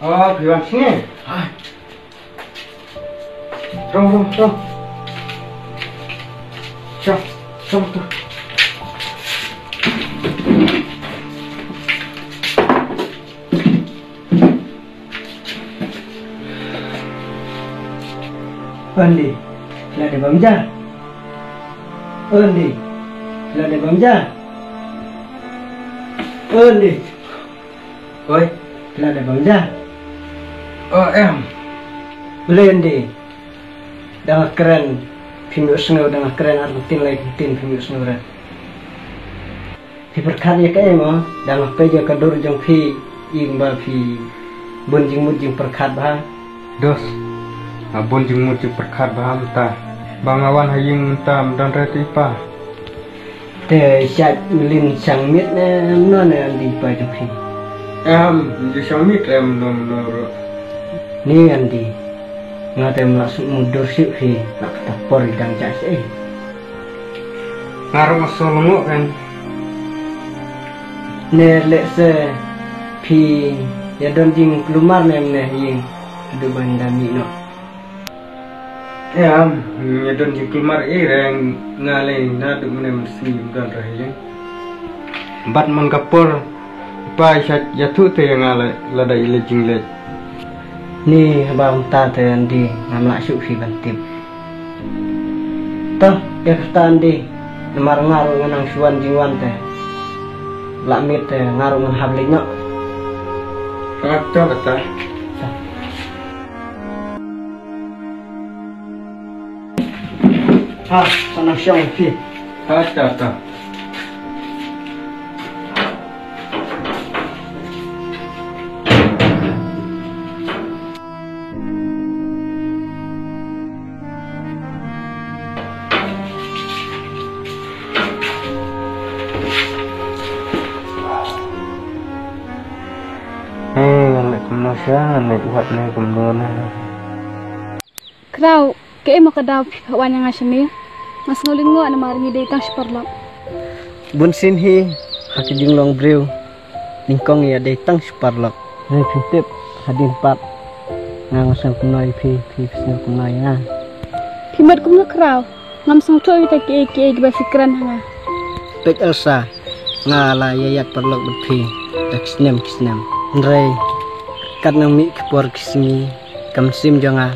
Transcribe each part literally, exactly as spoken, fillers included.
Oh, phi wan sini. Rong, rong, rong. Sha, sha tu. Andi, la dei bam ja. Andi, la dei bam ja. Andi. Oi, la dei bam ja. Oh, em. Andi. Da nga kren phim ïohsngew, da nga kren ar ktien lai ktien phim ïohsngew re. Phi pyrkhat ïa kaei mo, da nga peit ïa ka dur jong phi, im ba phi bun jingmut jingpyrkhat bha. Dos, nga bun jingmut jingpyrkhat bha mynta. Ba nga wan ha ïing mynta ym don re te i pa. Te shait mlien shang miet ne mano ne Andi pa jong phi? Em, ju shang miet re mano mano ruh. Ni Andi, nga te ym lah suk mutdur shuh phi, la kata por i dang jai seh. Nga ruh nga sngewlyngngoh kan. Ne lehse phi ïa don jingkulmar ne mne ïing, haduh ban da mih noh. Em, ïa don jingkulmar ei re nga lei naduh mynne mynsngi ym don re ïa. Bad man ka por i pa i shait ïathuh te ïa nga lei lada i leit jingleit. Ni haba mynta te Andi ngam lah shuh phi ban tip. To, ïa kata Andi, namar nga ruh nga nang shu wan jingwan te. Lah miet te nga ruh ngan hap leit noh. Kata kata. To. Ha, sa nang shong phi. Ha, ta, ta. Eh, ngan leh kumno sha, ngan leh wat ne kumno ne. Khraw, kaei mo ka daw phi phah wan ïa nga shane? Nga sngew lyngngoh namar ngi dei tang shi paralok. Bun sien hi ha ka jinglong briew, nyngkong ïa dei tang shi paralok. Hynrei phim tip hadien pat nga nga sngew kumno ïa phi, phi phi sngew kumno ïa nga. Phi mut kumno Khraw? Ngam sngewthuh ïa kita kiei kiei kiba phi kren ha nga. Peit Elsa, nga la ïaid paralok bad phi da ki snem ki snem. Hynrei kat nang mih ki por ki sngi, ka mynsiem jong nga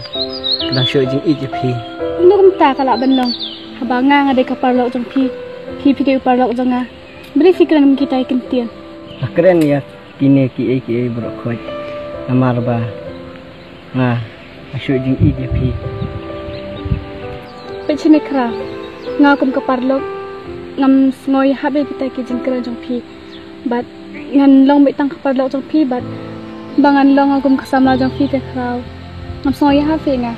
ka dang shu ïoh jingïeit ïa phi. Kumno kumta ka lah ban long? Haba nga nga dei ka paralok jong phi, phi phi dei u paralok jong nga. Balei phi kren kum kita ki kyntien? Nga kren ïa kine kiei kiei baroh khoit namar ba nga nga shu ïoh jingïeit ïa phi. Peit shane Khraw, nga kum ka paralok ngam sngew ïahap ïa kita ki jingkren jong phi. Bad ngan long beit tang ka paralok jong phi bad ba ngan long kum ka samla jong phi te Khraw. Ngam sngew ïahap ïa nga.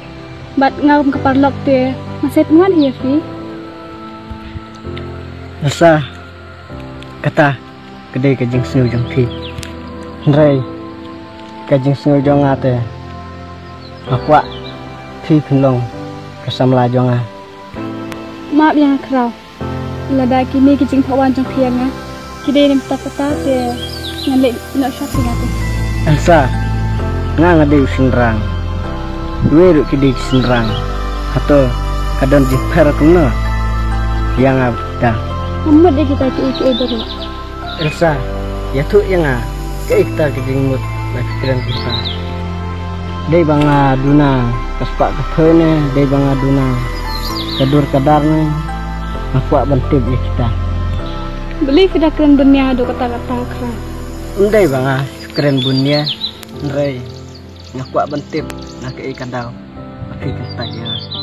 Bad nga kum ka paralok te nga sa pynwan hi ïa phi. Elsa, kata ka dei ka jingsngew jong phi. Hynrei ka jingsngew jong nga te nga kwah phi phin long ka samla jong nga. Map ïa nga Khraw. Lada kine ki jingphah wan jong phi ïa nga ki dei na bynta kata te ngan leh noh shuh ïa nga te. Elsa, nga nga dei u shynrang. Iwei ruh ki dei ki shynrang. Hato ka don jingpher kumno ïa nga bad kita? Ngam mut ïa kita kiei kiei baroh. Elsa, ïathuh ïa nga kaei kata ka jingmut ba phi kren kumta. Dei ba nga duna ka spah ka phew ne dei ba nga duna ka dur ka dar ne? Nga kwah ban tip ïa kita. Balei phi da kren bun nia haduh katta katta Khraw? Ym dei ba nga kren bun nia, hynrei nga kwah ban tip na kaei ka daw ba phi kyntait ïa nga.